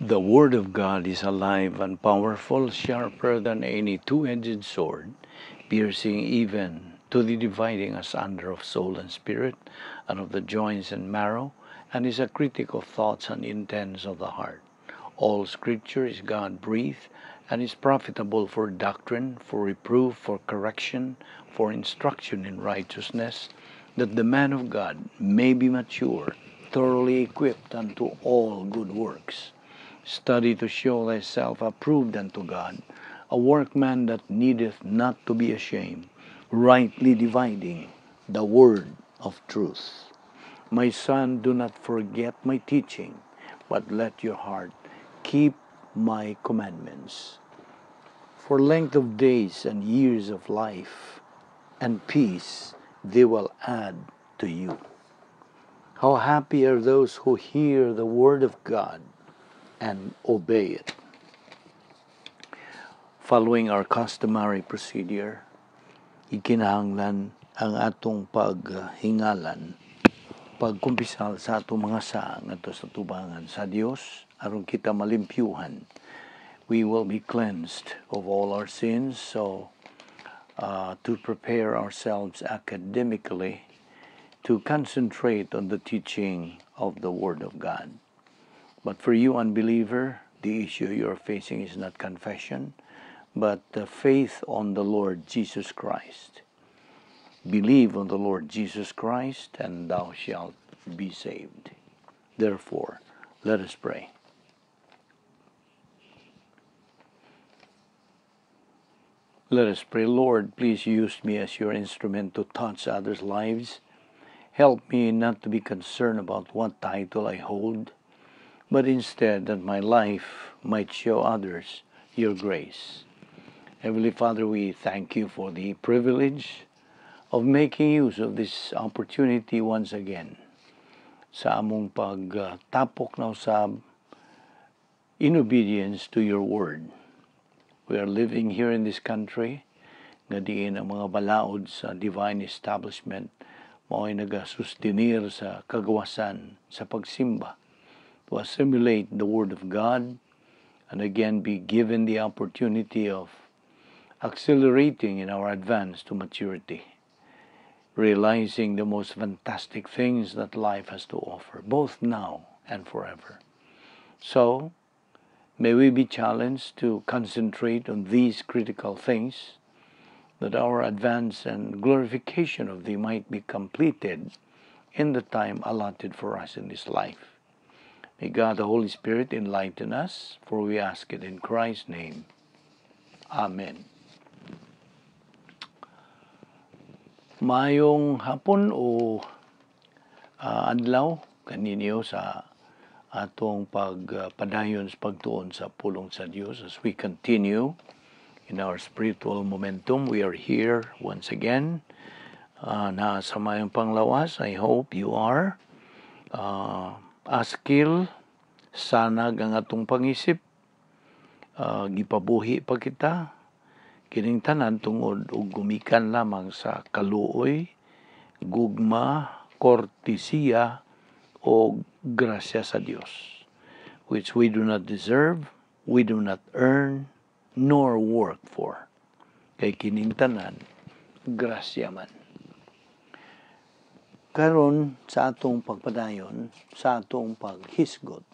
The Word of God is alive and powerful, sharper than any two-edged sword, piercing even to the dividing asunder of soul and spirit, and of the joints and marrow, and is a critic of thoughts and intents of the heart. All Scripture is God-breathed, and is profitable for doctrine, for reproof, for correction, for instruction in righteousness, that the man of God may be mature, thoroughly equipped unto all good works. Study to show thyself approved unto God, a workman that needeth not to be ashamed, rightly dividing the word of truth. My son, do not forget my teaching, but let your heart keep my commandments. For length of days and years of life and peace they will add to you. How happy are those who hear the word of God and obey it. Following our customary procedure, ikinahanglan ang atong paghingalan, pagkumpisal sa atong mga saa ngadto sa tubangan sa Dios aron kita malimpyuhan. We will be cleansed of all our sins, so to prepare ourselves academically to concentrate on the teaching of the Word of God. But for you, unbeliever, the issue you're facing is not confession, but the faith on the Lord Jesus Christ. Believe on the Lord Jesus Christ, and thou shalt be saved. Therefore, let us pray. Let us pray. Lord, please use me as your instrument to touch others' lives. Help me not to be concerned about what title I hold, but instead that my life might show others your grace. Heavenly Father, we thank you for the privilege of making use of this opportunity once again sa among pagtapok na usab in obedience to your word. We are living here in this country nga diin ang mga balaod sa divine establishment mao'y nagasustinir sa kagawasan sa pagsimba, to assimilate the Word of God and again be given the opportunity of accelerating in our advance to maturity, realizing the most fantastic things that life has to offer, both now and forever. So, may we be challenged to concentrate on these critical things, that our advance and glorification of Thee might be completed in the time allotted for us in this life. May God the Holy Spirit enlighten us, for we ask it in Christ's name. Amen. Mayong hapon o adlaw kaninyo sa atong pagpadayon sa pagtuon sa pulong sa Dios as we continue in our spiritual momentum. We are here once again. Na sa mayong panglawas, I hope you are. Askil, sanag ang atong pangisip, gipabuhi pa kita, kining tanan tungod og gumikan lamang sa kaluoy, gugma, kortesiya o grasya sa Dios, which we do not deserve, we do not earn, nor work for. Kay kining tanan, grasya man. Karon sa atong pagpadayon, sa atong paghisgot,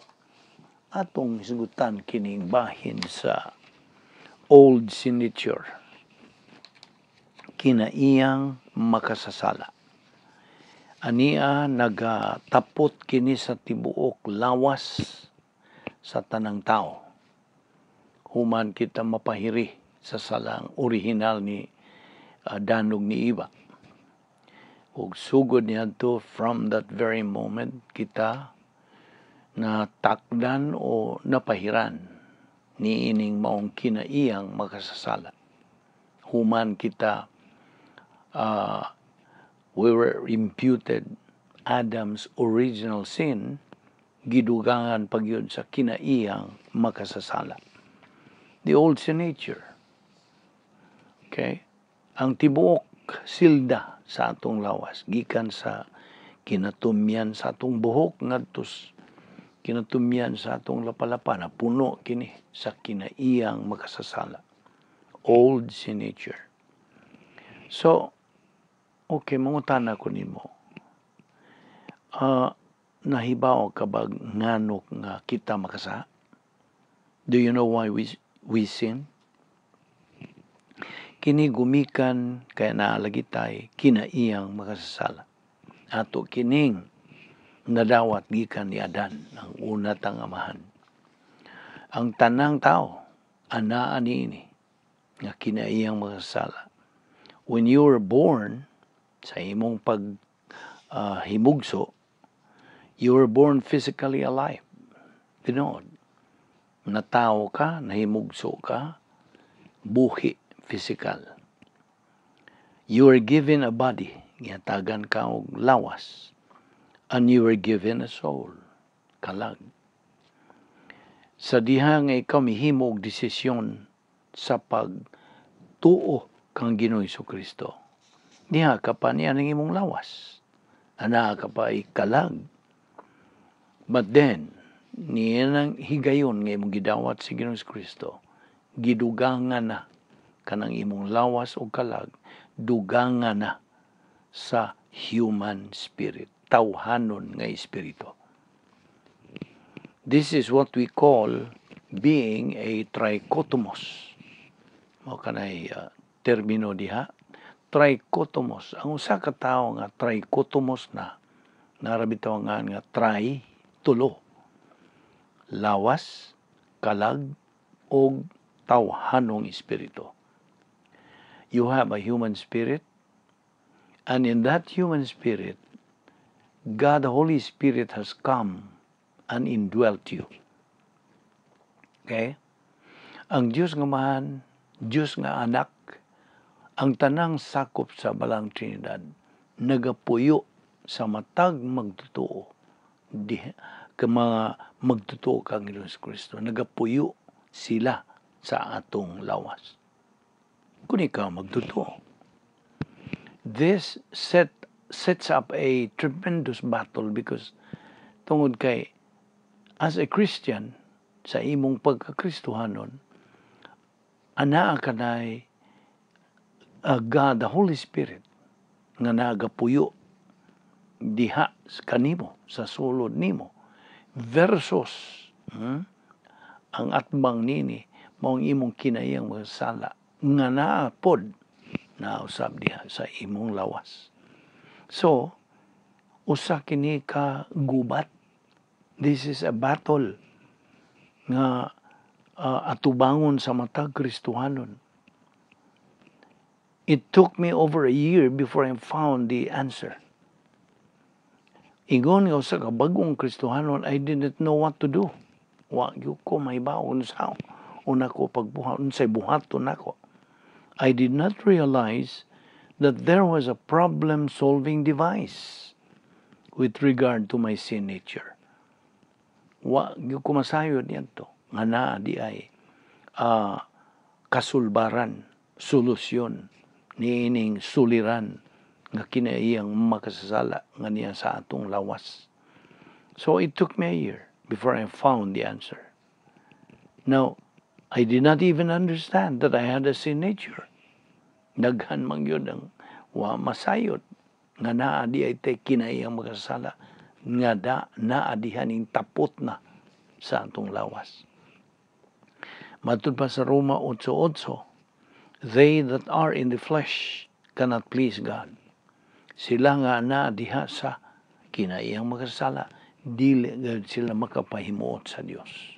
atong hisgutan kining bahin sa old sin nature, kinaiyang makasasala. Ania nagatapot kini sa tibuok lawas sa tanang tao. Human kita mapahiri sa salang orihinal ni danog ni Iba. Ug sugod niadto, from that very moment, kita natakdan o napahiran niining maong kinaiyang makasasala. Human kita, we were imputed Adam's original sin, gidugangan pagyud sa kinaiyang makasasala. The old sin nature. Okay? Ang tibuok silda sa atong lawas, gikan sa kinatumyan sa atong buhok ngadto Kinatumyan sa atong lapalapa na puno kini sa kinaiyang makasasala. Old sin nature. So, okay, mangutana ko nimo. Nahibaw ka ba nganong nga kita makasala? Do you know why we sin? Kini gumikan kay naa lagi tay kinaiyang makasasala. Ato kining nadawat gikan ni Adan, ang una tang amahan. Ang tanang tao anaa niini nga kinaiyang makasasala. When you were born, sa imong pag himugso, you were born physically alive. Tinuod. Natawo ka, nahimugso ka, buhi, physical. You were given a body, gihatagan ka og lawas, and you were given a soul, kalag. Sa diha nga ikaw mihimo og desisyon sa pagtuo kang Ginoong Kristo, diha ka pa niya ng imong lawas. Anaa ka pa kalag. But then, niya nang higayon nga imong gidawat si Ginoong Kristo, gidugangan na kanang imong lawas o kalag, dugangan na sa human spirit, tawhanon nga espiritu. This is what we call being a trichotomos. Mao kanay termino diha, trichotomos. Ang usa ka tawo nga trichotomos na, naa ra bitaw nga tri, tulo. Lawas, kalag, og tawhanong espiritu. You have a human spirit, and in that human spirit, God the Holy Spirit has come and indwelt you. Okay? Ang Diyos nga Amahan, Diyos nga Anak, ang tanang sakop sa Balaang Trinidad, nagapuyo sa matag magtotoo di ka mga magtotoo kang Ginoong Kristo, nagapuyo sila sa atong lawas kung ikaw magtotoo. This sets up a tremendous battle because tungod kay as a Christian, sa imong pagkakristohanon, anaa kanay God the Holy Spirit nga nagapuyo diha kanimo sa sulod nimo versus ang atbang nini mao ang imong kinaiyang mga sala nga naa pod nausab diha sa imong lawas. So, usa kini ka gubat. This is a battle nga atubangon sa matag Kristohanon. It took me over a year before I found the answer. Ingon nga usa ka bag-ong Kristohanon, I didn't know what to do. Wa gyud ko mahibaw unsa una ko pagbuhat, unsay buhaton nako. I did not realize that there was a problem-solving device with regard to my sin nature. Wa gyud ko masayod niadto nga naa di ay kasulbaran, solusyon niining suliran nga kinaiyang makasasala nga niya sa atong lawas. So it took me a year before I found the answer. Now, I did not even understand that I had a sin nature. Daghan man gyud ang wa masayod nga naa di ay tay kinaiyang makasasala nga da naa diha ning tapot na sa atong lawas. Matud pa sa Roma 8:8, they that are in the flesh cannot please God. Sila nga naa diha sa kinaiyang makasasala, dili gayud sila makapahimuot sa Dios.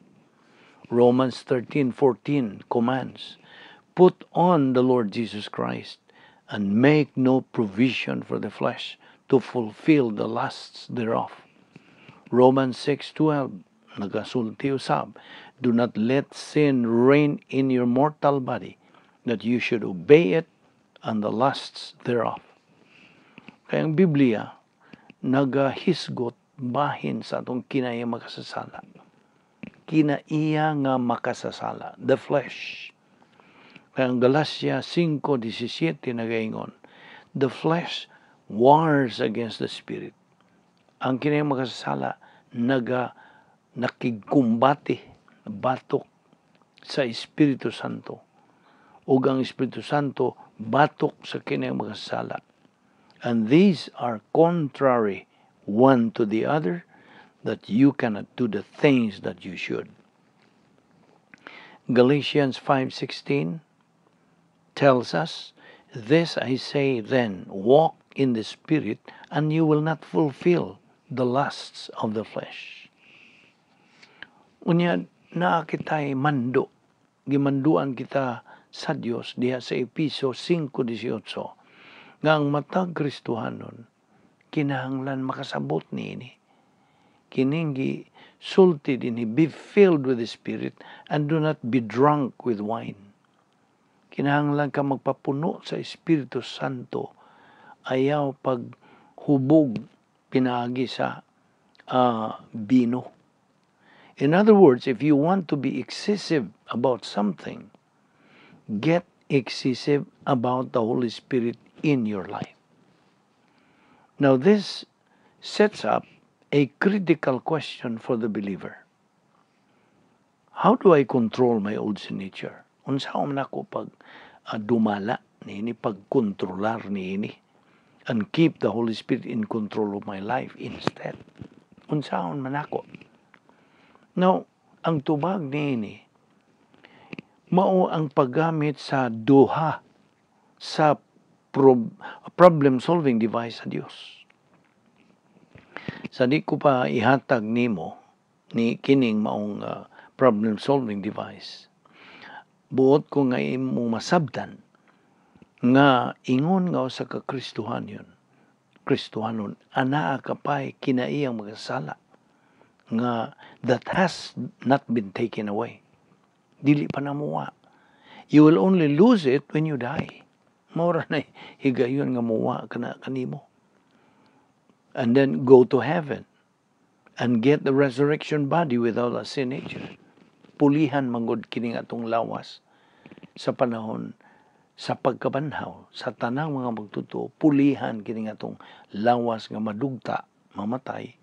Romans 13:14 commands, "Put on the Lord Jesus Christ and make no provision for the flesh to fulfill the lusts thereof." Romans 6:12 nagasulti usab, "Do not let sin reign in your mortal body, that you should obey it and the lusts thereof." Kaya ang Biblia nagahisgot bahin sa atong kinaiya makasasala. Kinaiya nga makasasala, the flesh. Kaya ang Galatia 5:17 nagaingon, "The flesh wars against the spirit." Ang kinaiya makasasala naga Nakigkumbate batok sa Espiritu Santo ug ang Espiritu Santo batok sa kinahiyang makasala. And these are contrary one to the other, that you cannot do the things that you should. Galatians 5:16 tells us, "This I say then, walk in the Spirit, and you will not fulfill the lusts of the flesh." Unya naa kitay mando, gimanduan kita sa Dios diha sa Epeso 5:18 nga ang matag Kristohanon kinahanglan makasabot niini. Kining gisulti dinhi, "Be filled with the Spirit and do not be drunk with wine." Kinahanglan ka magpapuno sa Espiritu Santo, ayaw paghubog pinaagi sa bino. In other words, if you want to be excessive about something, get excessive about the Holy Spirit in your life. Now, this sets up a critical question for the believer. How do I control my old sin nature? Unsa man ako pag dumala niini, pagkontrolar niini, and keep the Holy Spirit in control of my life instead? Unsaon man ako? Now, ang tubag niini mao ang paggamit sa duha sa problem solving device sa Dios. Sa di ko pa ihatag nimo ni kining maong problem solving device, buot ko nga imong masabtan nga ingon nga usa ka Kristohanon, Kristohanon, anaa ka pay kinaiyang makasala nga that has not been taken away. Dili pa namuwa. You will only lose it when you die. Mao ra na higayon nga muwa kana kanimo. And then go to heaven and get the resurrection body without a sin nature. Pulihan manggod kining atong lawas sa panahon sa pagkabanhaw sa tanang mga magtotoo. Pulihan kining atong lawas nga madugta, mamatay,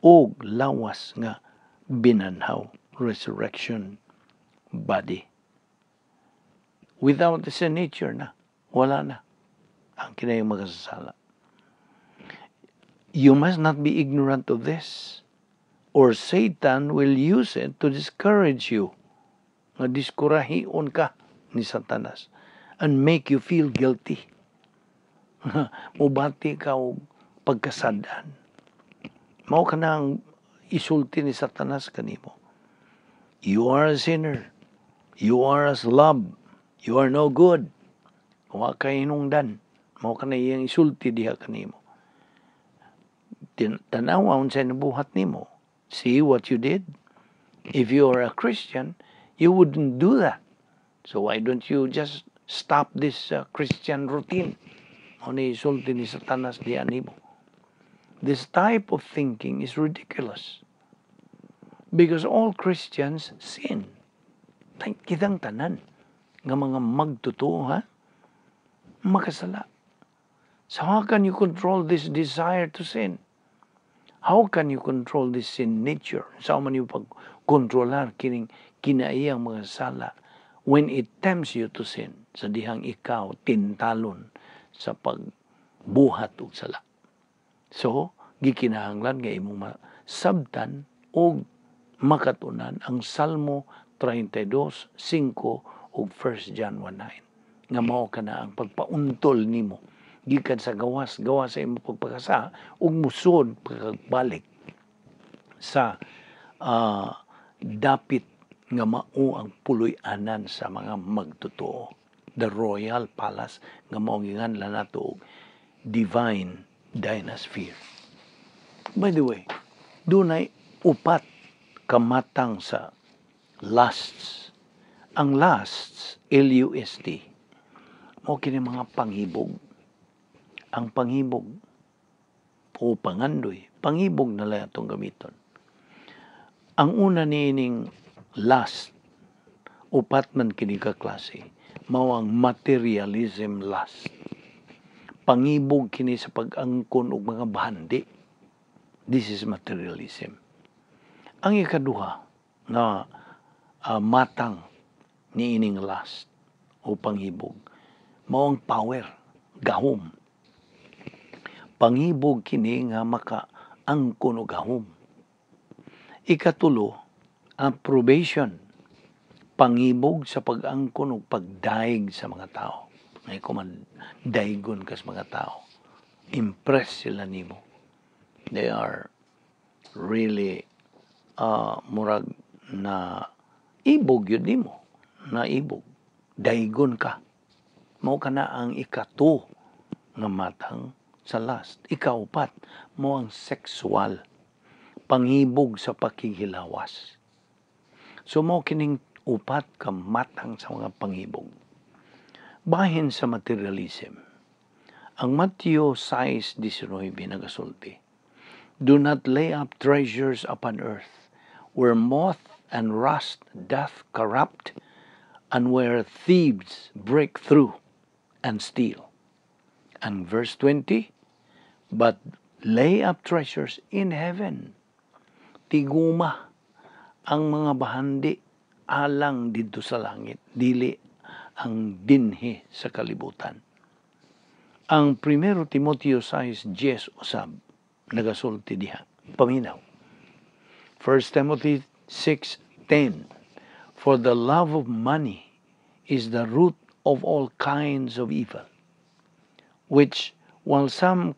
og lawas nga binanhaw, resurrection body without the sin nature na. Wala na ang kinahiyang makasasala. You must not be ignorant of this, or Satan will use it to discourage you, nga diskurahion ka ni Satanas, and make you feel guilty. Mubati ka og pagkasadan. Mao ka nang isulti ni Satanas kanimo. "You are a sinner. You are a slob. You are no good. Wa kay hinungdan." Mao ka na iyang isulti diha kanimo. "Tanawa unsay nabuhat nimo. See what you did? If you are a Christian, you wouldn't do that. So why don't you just stop this Christian routine?" Mao ni isulti ni Satanas diha nimo. This type of thinking is ridiculous because all Christians sin. Kitang tanan nga mga magtotoo, ha, makasala. So how can you control this desire to sin? How can you control this sin nature? Unsa man yung pagkontrolar kining kinaiyang mga sala when it tempts you to sin, sa dihang ikaw tintalon sa pagbuhat og sala? So, gikinahanglan nga imong masabtan og makatunan ang Salmo 32:5 ug 1 John 1:9 nga mao kana ang pagpauntol nimo gikan sa gawas gawas sa imong pagpakasala ug musod pagkabalik sa dapit nga mao ang puloy-anan sa mga magtotoo, the royal palace nga mao giinganlan nato og divine dynasphere. By the way, dunay upat kamatang sa lusts. Ang lusts, L-U-S-T, mao kini mga panghibog. Ang panghibog o pangandoy, panghibog na lang atong gamiton. Ang una niining lust, upat man kini ka klase, mao ang materialism lust. Pangibog kini sa pag-angkon og mga bahandi. This is materialism. Ang ikaduha na matang niining lust o panghibog, mao ang power, gahom. Panghibog kini nga maka-angkon og gahom. Ikatulo, approbation. Pangibog sa pag-angkon og pagdayeg sa mga tao. May kuman daygon ka sa mga tao. Impress sila nimo. They are really murag na ibog yun nimo. Na ibog. Daygon ka. Mao kana ang ikatulo nga matang sa lust. Ikaupat, mao ang sexual. Pangibog sa pakighilawas. So mao kining upat ka matang sa mga pangibog. Bahin sa materialism, ang Matthew 6:19 nagasulti, "Do not lay up treasures upon earth, where moth and rust doth corrupt, and where thieves break through and steal." And verse 20, "But lay up treasures in heaven." Tiguma ang mga bahandi alang didto sa langit, dili ang dinhi sa kalibutan. Ang 1 Timoteo 6:10 usab nagasulti diha. Paminaw. 1 Timothy 6:10, "For the love of money is the root of all kinds of evil, which while some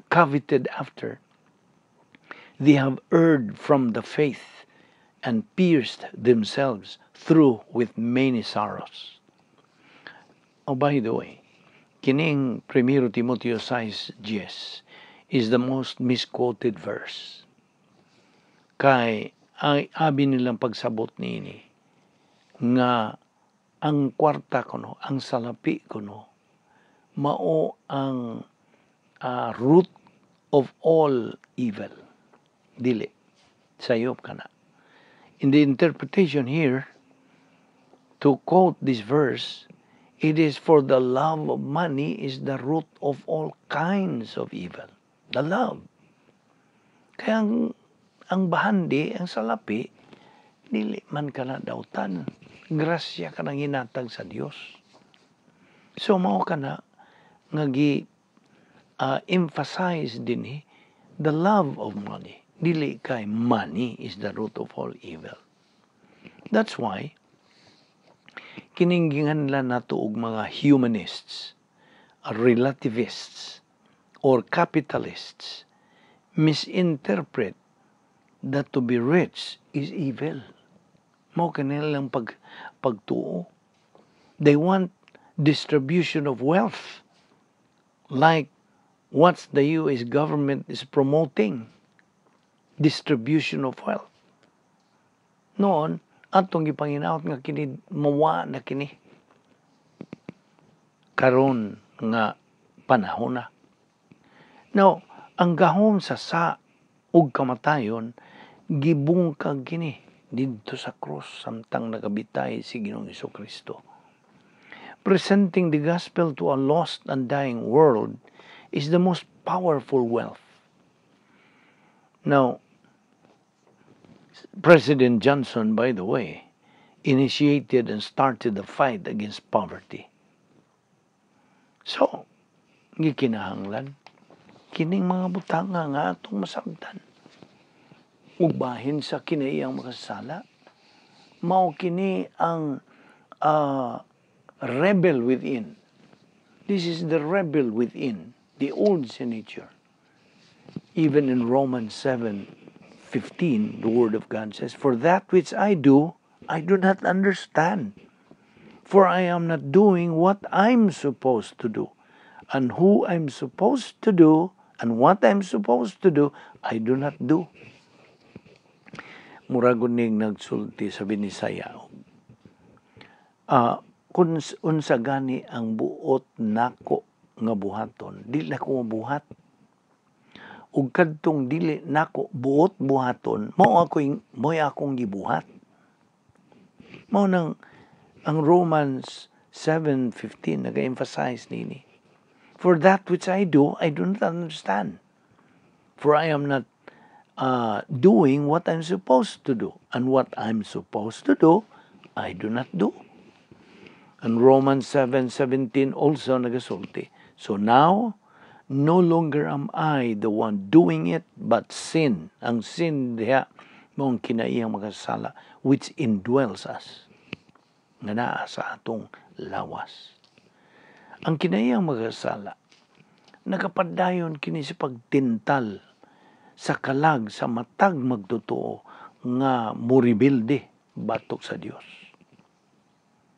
coveted after, they have erred from the faith and pierced themselves through with many sorrows." Oh, by the way, kining 1 Timoteo 6:10 is the most misquoted verse. Kay ay abi nilang pagsabot niini nga ang kwarta kuno, ang salapi kuno, mao ang root of all evil. Dili. Sayop kana. In the interpretation here, to quote this verse, it is, "For the love of money is the root of all kinds of evil." The love. Kaya ang bahandi, ang salapi, dili man kana dautan. Grasya ka nang hinatag sa Dios. So mao kana nga gi emphasize dinhi the love of money. Dili kay money is the root of all evil. That's why kining ginganlan nato og mga humanists, relativists, or capitalists misinterpret that to be rich is evil. Mao kanilang pagtuo. They want distribution of wealth like what the US government is promoting. Distribution of wealth. Noon, atong gipanginaot nga kini mawa na kini karon nga panahon na. Now, ang gahom sa sa ug kamatayon gibungkag kini didto sa krus samtang nagabitay si Ginoong Kristo. Presenting the gospel to a lost and dying world is the most powerful wealth. Now, President Johnson, by the way, initiated and started the fight against poverty. So, gikinahanglan kining mga butanga nga atong masabtan. Ug bahin sa kinaiyang makasala, mao kini ang rebel within. This is the rebel within, the old sin nature. Even in Romans 7:15, the Word of God says, "For that which I do, I do not understand. For I am not doing what I'm supposed to do. And who I'm supposed to do, and what I'm supposed to do, I do not do." Murag ning nagsulti sa Binisaya. Kung unsa gani ang buot nako nga buhaton, dili nako mabuhat. Ug kadtong dili nako buot buhaton, mao akong gibuhat. Mao nang ang Romans 7:15 naga-emphasize nini. "For that which I do, I do not understand. For I am not Doing what I'm supposed to do. And what I'm supposed to do, I do not do. And Romans 7:17 also nagasulti. "So now, no longer am I the one doing it, but sin." Ang sin diha, mao'ng kinaiyang makasala, which indwells us. Nga naa sa atong lawas. Ang kinaiyang makasala, nagapadayon kini sa pagtintal sa kalag sa matag magtotoo nga muribilde batok sa Dios.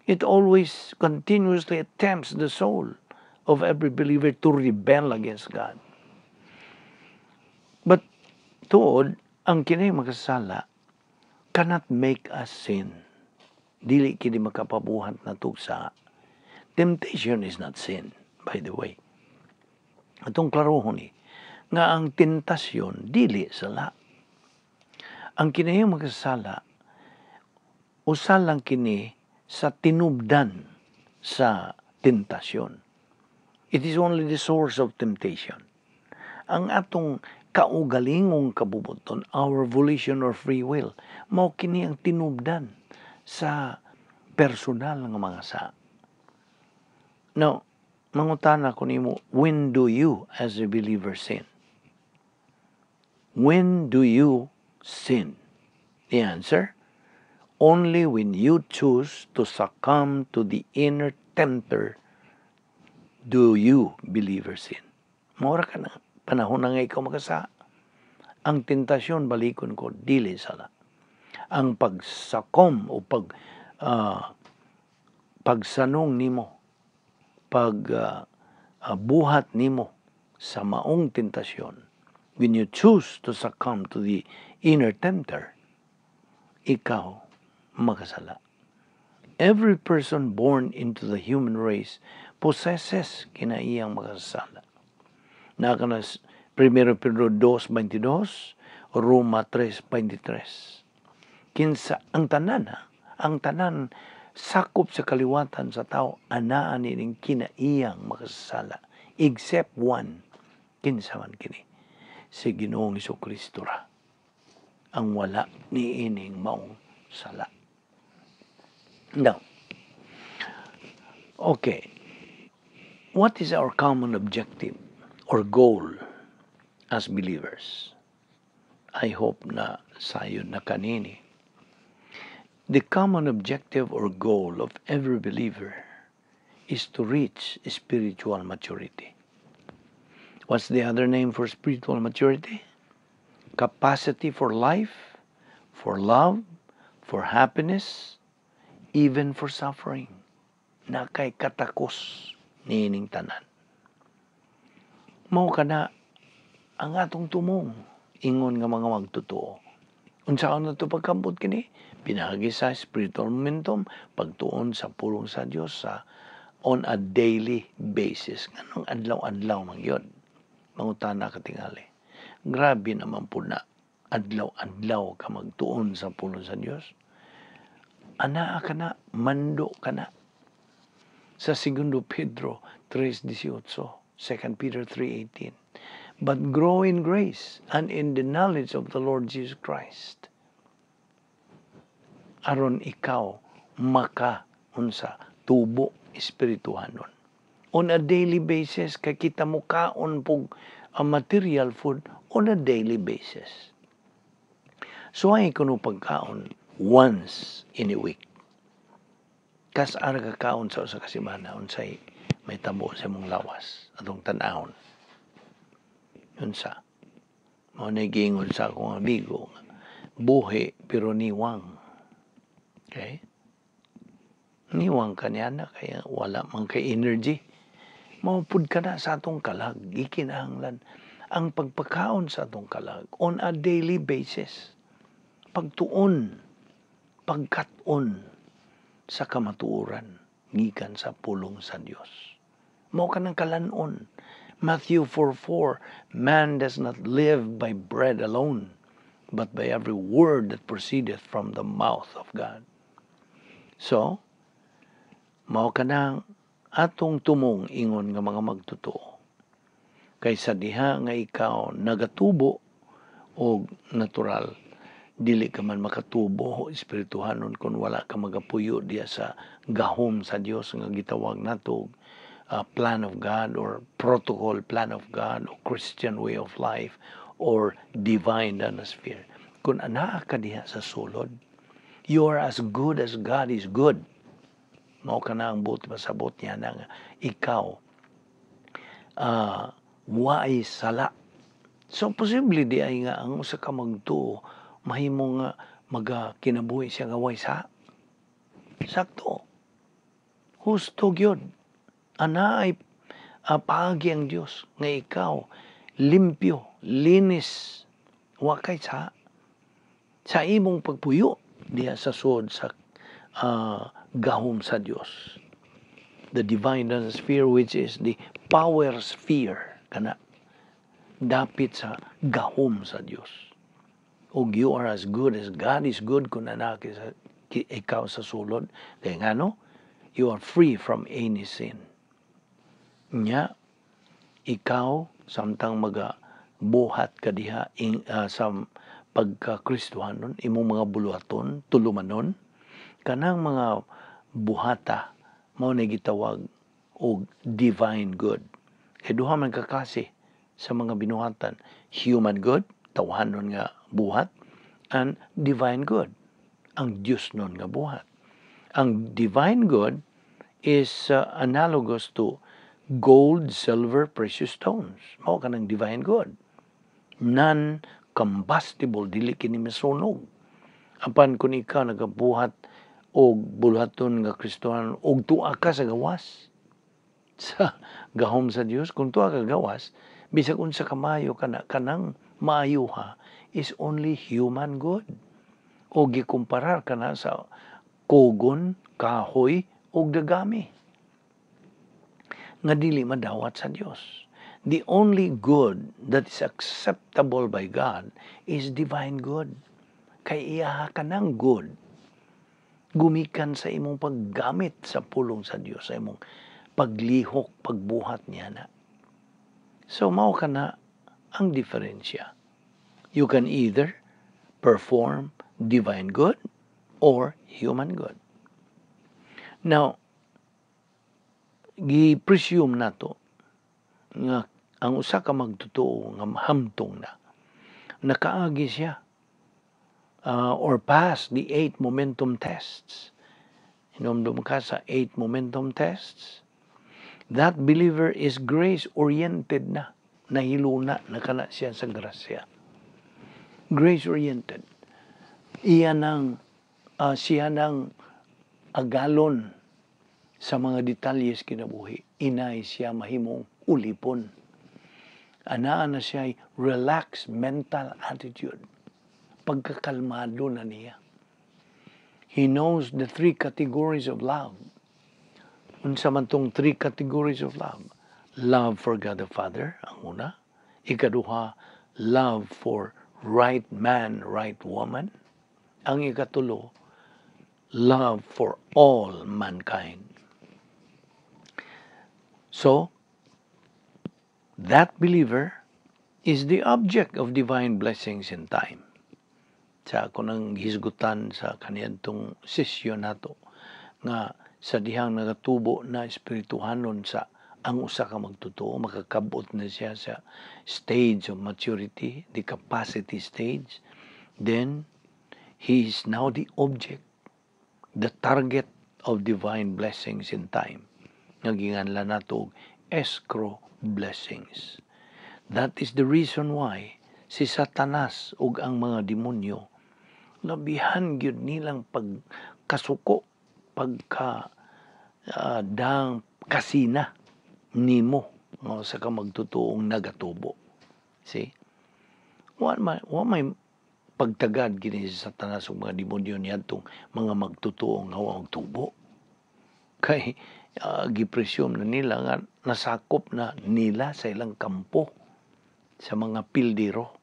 It always continuously attempts the soul of every believer to rebel against God. But tuod, ang kini makasala cannot make us sin. Dili kini makapabuhat nato sa temptation is not sin, by the way. Atong klarohon ni nga ang tentasyon dili sala. Ang kinahiyang makasala usa lang kini sa tinubdan sa tentasyon. It is only the source of temptation. Ang atong kaugalingong kabubuton, our volition or free will, mao kini ang tinubdan sa personal nga mga sa. Now, mangutana ko nimo, when do you as a believer sin? When do you sin? The answer, only when you choose to succumb to the inner tempter do you, believer, sin. Mora ka na, panahon na nga ikaw makasa. Ang tentasyon, balikon ko, dili sala. Ang pagsakom o pagsanong nimo, pag buhat nimo sa maong tentasyon, when you choose to succumb to the inner tempter, ikaw makasala. Every person born into the human race possesses kinaiyang makasala. Naa kana 1 Pedro 2.22, Roma 3.23. Kinsa ang tanan ha, ang tanan sakop sa kaliwatan sa tao anaa nining kinaiyang makasala except one. Kinsa man kini? Si Ginoong Kristo ra ang wala niining maong sala. Now, okay, what is our common objective or goal as believers? I hope na sayon na kanini. The common objective or goal of every believer is to reach spiritual maturity. What's the other name for spiritual maturity? Capacity for life, for love, for happiness, even for suffering. Na kay katakos niining tanan. Mao kana ang atong tumong ingon nga mga magtotoo. Unsaon nato pagkambot kini? Pinaagi sa spiritual momentum, pagtuon sa pulong sa Dios sa on a daily basis. Nganong adlaw-adlaw man gyud? Mangutana ka tingali. Grabe naman po na adlaw-adlaw ka magtuon sa pulong sa Dios. Anaa ka na, mando ka na. Sa 2 Pedro 3.18, 2 Peter 3.18, "But grow in grace and in the knowledge of the Lord Jesus Christ." Aron ikaw maka unsa tubo espirituhanon. On a daily basis, kay kita mo kaon pug a material food on a daily basis. So ay kuno pagkaon once in a week. Kas ara ka kaon sa usa ka semana, unsay may tabo sa imong lawas atong tan-awon? Unsa? Mao na giingon sa akong amigo, buhi pero niwang. Okay? Niwang ka niya na kaya wala man kay energy. Maupod ka na sa atong kalag, gikinahanglan ang pagpakaon sa atong kalag on a daily basis. Pagtuon, pagkat-on sa kamatuoran gikan sa pulong sa Dios. Mao ka ng kalanon. Matthew 4:4, "Man does not live by bread alone, but by every word that proceedeth from the mouth of God." So, mao ka ng atong tumong ingon nga mga magtotoo. Kay sa diha nga ikaw nagatubo Og natural, dili ka man makatubo espirituhanon kung wala ka magapuyo diya sa gahom sa Dios nga gitawag nato plan of God or protocol plan of God or Christian way of life or divine sphere. Kung anaa ka diha sa sulod, you are as good as God is good. Mao kana ang buot pasabot niya na nga ikaw waay sala. So posible diay nga ang usa ka magtuo mahimo nga maga kinabuhi siya nga way sa. Sakto. Husto gyud. Ana ay paagi ang Dios nga ikaw limpyo, linis, wa kay sa imong pagpuyo diha sa sud sa gahom sa Dios. The divine sphere, which is the power sphere, kana dapit sa gahom sa Dios. Og you are as good as God is good kung anaa sa, ikaw sa sulod. Kaya nga no, you are free from any sin. Nya, ikaw, samtang maga buhat ka diha sa pagka-Kristohanon, imong mga buluhaton, tulumanon, kanang mga buhata, mao na gitawag og divine good. Kay duha man ka klase sa mga binuhatan: human good, tawhanon nga buhat, and divine good, ang Dios nun nga buhat. Ang divine good is analogous to gold, silver, precious stones. Mao kanang divine good. Non-combustible, dili kini masunog. Apan kung ikaw nagabuhat og buluhaton nga Kristohanon og tuwa ka sa gawas sa gahom sa Dios, kung tuwa ka gawas, bisag unsa kamayo kana, kanang maayuha is only human good. O gikumparar kana sa kugon, kahoy ug dagami nga dili madawat sa Dios. The only good that is acceptable by God is divine good. Kay iyaha ka ng good gumikan sa imong paggamit sa pulong sa Dios, sa imong paglihok, pagbuhat niya na. So mao kana ang diferensya. You can either perform divine good or human good. Now, gi-presume nato nga ang usa ka magtotoo nga hamtong na nakaagi siya or pass the eight momentum tests. Hinomdom ka sa eight momentum tests? That believer is grace-oriented na. Nahiluna na kana siya sa grasya. Grace-oriented. Iya nang, siya nang agalon sa mga detalyes kinabuhi. Inay siya mahimong ulipon. Anaa na siya relaxed mental attitude. Pagkakalmado na niya. He knows the three categories of love. Unsa man tong three categories of love? Love for God the Father, ang una. Ikaduha, love for right man, right woman. Ang ikatulo, love for all mankind. So, that believer is the object of divine blessings in time. Sa ako nang hisgutan sa kaniadtong sesyon nato nga sa dihang nagatubo na espirituhanon sa ang usa ka magtotoo, makakabot na siya sa stage of maturity, the capacity stage, then he is now the object, the target of divine blessings in time. Nga ginganlan nato og escrow blessings. That is the reason why si Satanas ug ang mga demonyo, labihan gyud nilang pagkasuko, pagka dang kasina nimo nga usa ka magtutuong nagatubo. See? Wa may pagtagad kini si Satanas ug mga demonyo niadtong mga magtutuong nga wa magtubo. Kay gipresume na nila nga nasakop na nila sa ilang kampo sa mga pildero,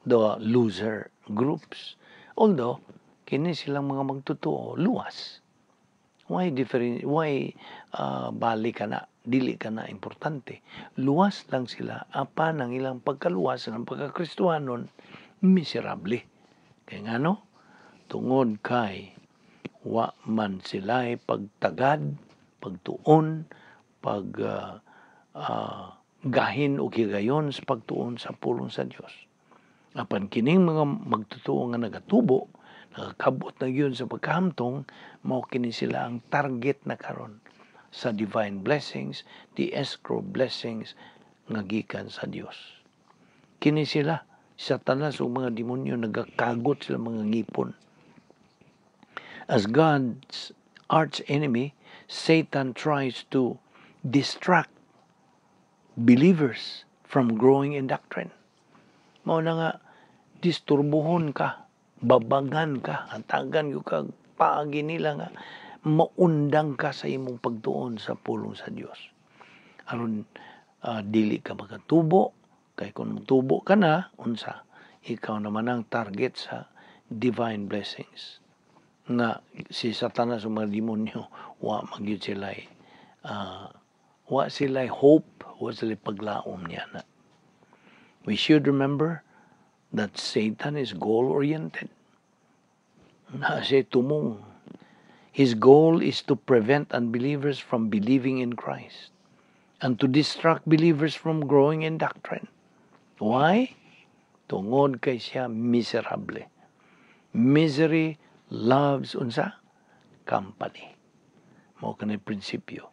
the loser groups. Although, kini silang mga magtotoo, luwas. Why different, why bali ka na, dili ka na importante? Luwas lang sila, apan ang ilang pagkaluwas ng pagkakristuhanon, Miserable. Kay ngano? Tungod kay wa man sila'y pagtagad, pagtuon, pag gahin og higayon sa pagtuon sa pulong sa Dios. Apan kining mga magtotoo nga nagatubo, nakakabot na gyud sa pagkahamtong, mao kini sila ang target na karon sa divine blessings, the escrow blessings nga gikan sa Dios. Kini sila, Satanas ug mga demonyo, nagakagot sila mga ngipon. As God's arch enemy, Satan tries to distract believers from growing in doctrine. Mao na nga disturbuhon ka, babagan ka, hatagan gyud ka paagi nila nga maundang ka sa imong pagtuon sa pulong sa Dios. Aron dili ka makatubo, kay kung tubo ka na, unsa, ikaw naman ang target sa divine blessings nga si Satanas ug mga demonyo wa magyud sila, wa sila hope, wa sila paglaom niya na. We should remember that Satan is goal-oriented. Na siya tumong. His goal is to prevent unbelievers from believing in Christ and to distract believers from growing in doctrine. Why? Tungod kay siya miserable. Misery loves unsa? Company. Mao kanay prinsipyo.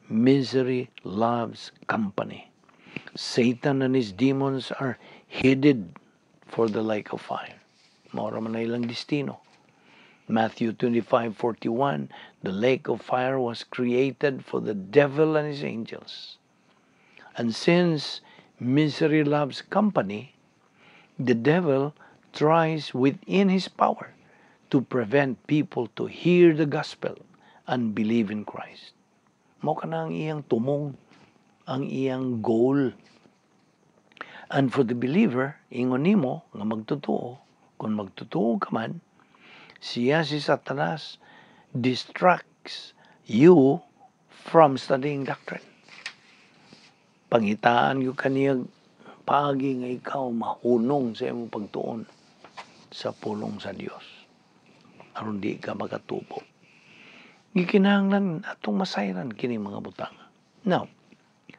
Misery loves company. Satan and his demons are headed for the lake of fire. Mao ra man na ilang destino. Matthew 25:41, the lake of fire was created for the devil and his angels. And since misery loves company, the devil tries within his power to prevent people to hear the gospel and believe in Christ. Mao kana ang iyang tumong, ang iyang goal. And for the believer, ingon nimo nga magtotoo, kung magtotoo ka man, siya si Satanas distracts you from studying doctrine. Pangitaan gyud kaniya paagi nga ikaw mahunong sa imong pagtuon sa pulong sa Dios aron di ka makatubo. Gikinahanglan atong masayran kini mga butang. Now,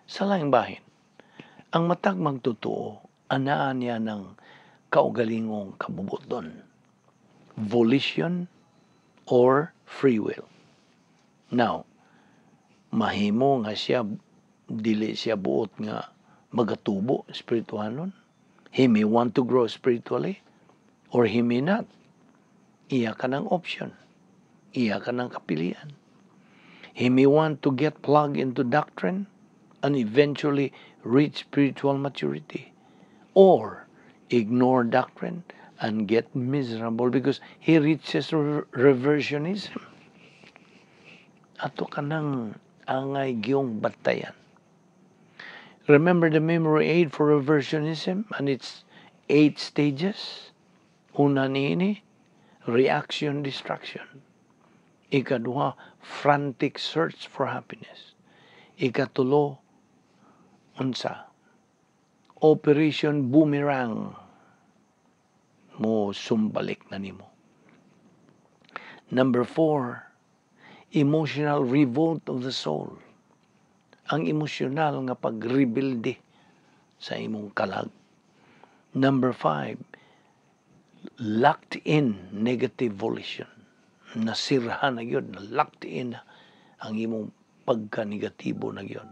sa laing bahin, ang matag magtotoo, anaa niya ng kaugalingong kabubuton. Volition or free will. Now, mahimo nga siya dili siya buot nga magatubo espirituhanon. He may want to grow spiritually or he may not. Iya ka ng option. Iya ka ng kapilian. He may want to get plugged into doctrine and eventually reach spiritual maturity, or ignore doctrine and get miserable because he reaches reversionism. Ato ka ng angay giyong bantayan. Remember the memory aid for reversionism and its eight stages? Una niini, reaction distraction. Ikaduha, frantic search for happiness. Ikatulo, unsa? Operation Boomerang. Mo sumbalik na nimo. Number four, emotional revolt of the soul. Ang emosyonal nga pagrebelde sa imong kalag. Number five, locked in negative volition. Nasirha na gyud, na locked in ang imong pagka-negatibo na gyud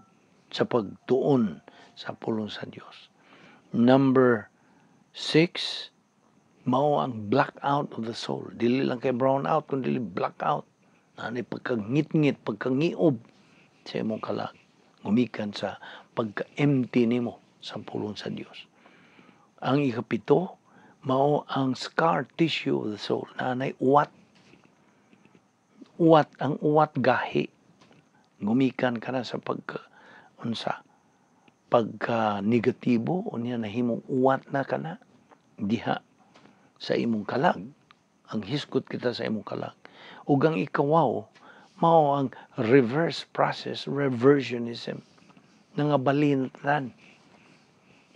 sa pagtuon sa pulong sa Dios. Number six, mao ang blackout of the soul. Dili lang kay brown out, kundi blackout. Ani pagkangit-ngit, pagkangiob sa imong kalag. Gumikan sa pagka-empty nimo sa pulong sa Dios. Ang ikapito, mao ang scar tissue of the soul. Nanay uwat. Uwat, ang uwat gahi. Gumikan ka na sa pagka, unsa, pagka negatibo, unya nahimong uwat na ka na diha sa imong kalag. Ang hisgot kita sa imong kalag. Ug ang ikawaw, mao ang reverse process, reversionism, nangabalin.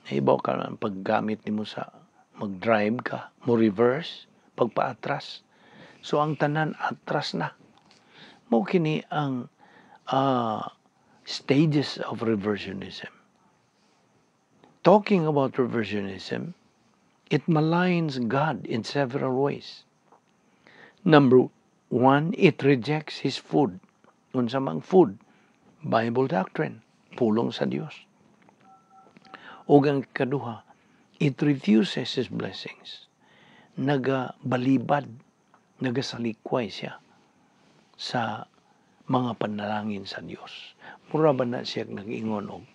Naibaw ka ang paggamit nimo sa Mag-drive ka, mo reverse, pagpaatras. So ang tanan atras na. Mao kini ang stages of reversionism. Talking about reversionism, it maligns God in several ways. Number one, it rejects His food. Unsa mang food? Bible doctrine, pulong sa Dios. Ug ang kaduha, it refuses His blessings. Nagabalibad, nagasalikway siya sa mga panalangin sa Dios. Mura ba na siya nag-ingon og,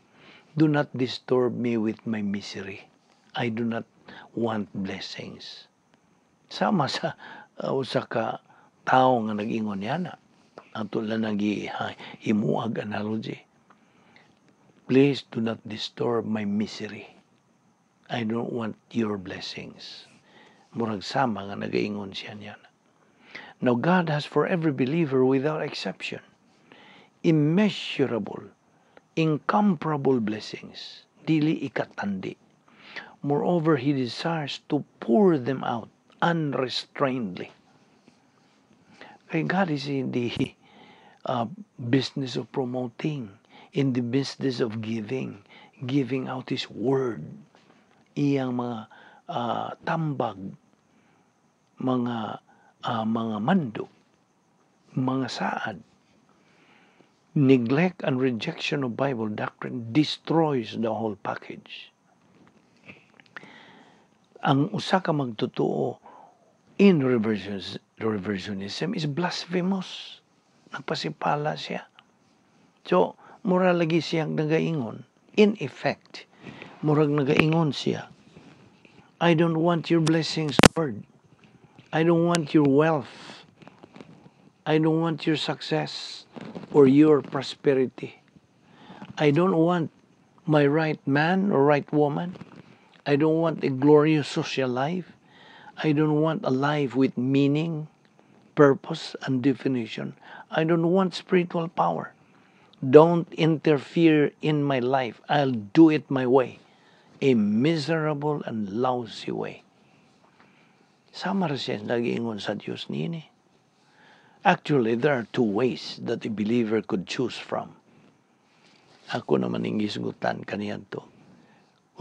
"Do not disturb me with my misery. I do not want blessings." Sama sa usa ka tawo nga nag-ingon yana. Ato lang nagihimuag analogy. "Please do not disturb my misery. I don't want your blessings." Murag sama nga nagaingon siya niya. Now God has for every believer without exception immeasurable, incomparable blessings. Dili ikatandi. Moreover, He desires to pour them out unrestrainedly. Kay God is in the business of promoting, in the business of giving, giving out His word, iyang mga tambag, mga mando, mga saad. Neglect and rejection of Bible doctrine destroys the whole package. Ang usa ka magtotoo in reversionism is blasphemous. Nagpasipala siya. So, mura lagi siyang nagaingon. In effect, murag nagaingon siya, "I don't want your blessings, Lord. I don't want your wealth. I don't want your success or your prosperity. I don't want my right man or right woman. I don't want a glorious social life. I don't want a life with meaning, purpose, and definition. I don't want spiritual power. Don't interfere in my life. I'll do it my way, a miserable and lousy way." Sama ra siya nag-ingon sa Dios niini. Actually, there are two ways that a believer could choose from. Ako naman ning gisgutan kaniadto.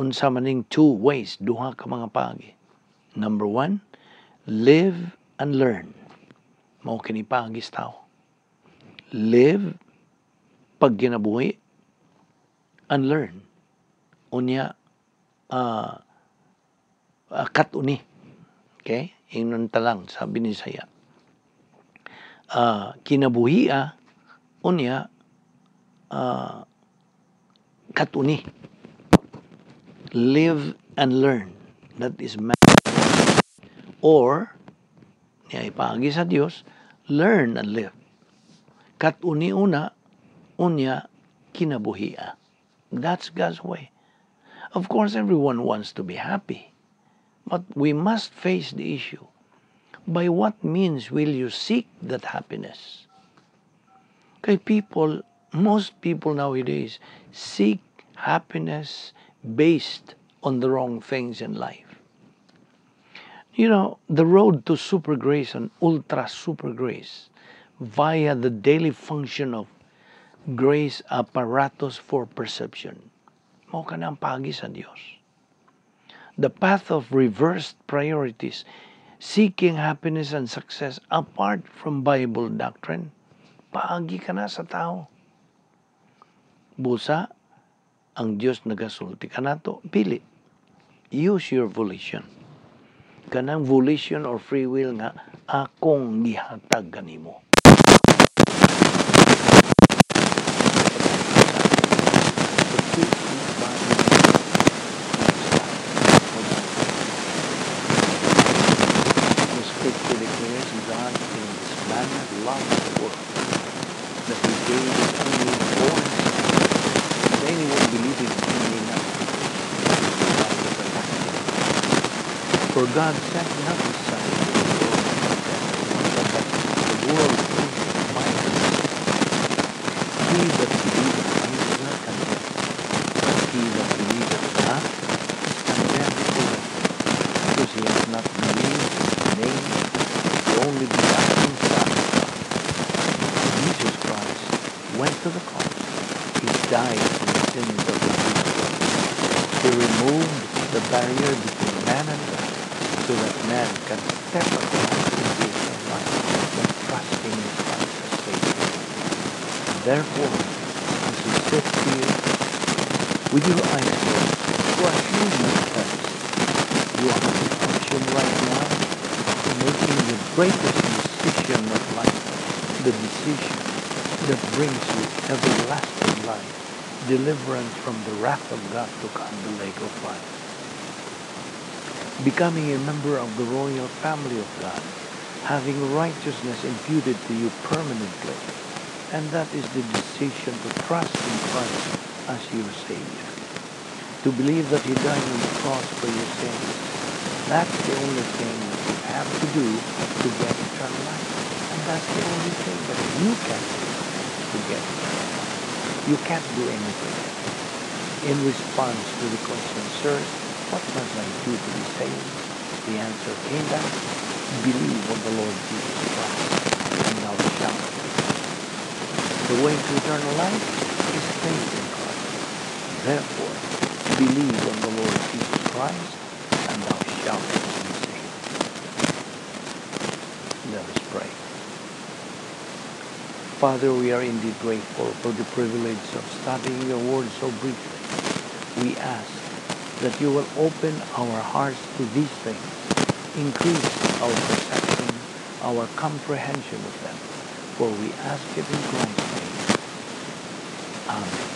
Unsa man ning two ways, duha ka mga paagi? Number one, live and learn. Mao kini paagi sa tao. Live, pagkinabuhi, and learn. Unya, kat-uni. Okay? Ingnon ta lang sa Binisaya. Kinabuhia, unya, kat-uni. Live and learn. That is man. Or, niya ipaagi sa Dios, learn and live. Kat-uni una, unya, kinabuhia. That's God's way. Of course, everyone wants to be happy. But we must face the issue. By what means will you seek that happiness? Kay people, most people nowadays seek happiness based on the wrong things in life. The road to super grace and ultra super grace via the daily function of grace apparatus for perception. Mao kana ang paagi sa Dios. The path of reversed priorities, seeking happiness and success apart from Bible doctrine, paagi kana sa tao. Busa, ang Dios nagasulti kanato, pili. Use your volition. Kanang volition or free will nga akong gihatag kanimo. The scripture declares God in this manner loved the world, that He gave His only born Son, that anyone believing in Him may not perish but have everlasting life. For God sent not His Son into the world to condemn the world, but that the world through Him might be saved. He that believeth on Him is not condemned, but he that believeth not is condemned already, to the cross, He died for the sins of the people. He removed the barrier between man and God so that man can step across into eternal life by trusting in Christ as Savior. Therefore, as you sit here with your eyes closed, to assure you first, you have the option right now of making the greatest decision of life, the decision that brings you everlasting life, deliverance from the wrath of God to come, the lake of fire. Becoming a member of the royal family of God, having righteousness imputed to you permanently, and that is the decision to trust in Christ as your Savior. To believe that He died on the cross for your sins. That's the only thing that you have to do to get eternal life. And that's the only thing that you can do to get eternal life. You can't do anything else. In response to the question, "Sir, what must I do to be saved?" The answer came back, "Believe on the Lord Jesus Christ, and thou shalt be saved." The way to eternal life is faith in Christ. Therefore, believe on the Lord Jesus Christ, and thou shalt be saved. Let us pray. Father, we are indeed grateful for the privilege of studying your word so briefly. We ask that you will open our hearts to these things, increase our perception, our comprehension of them, for we ask it in Christ's name. Amen.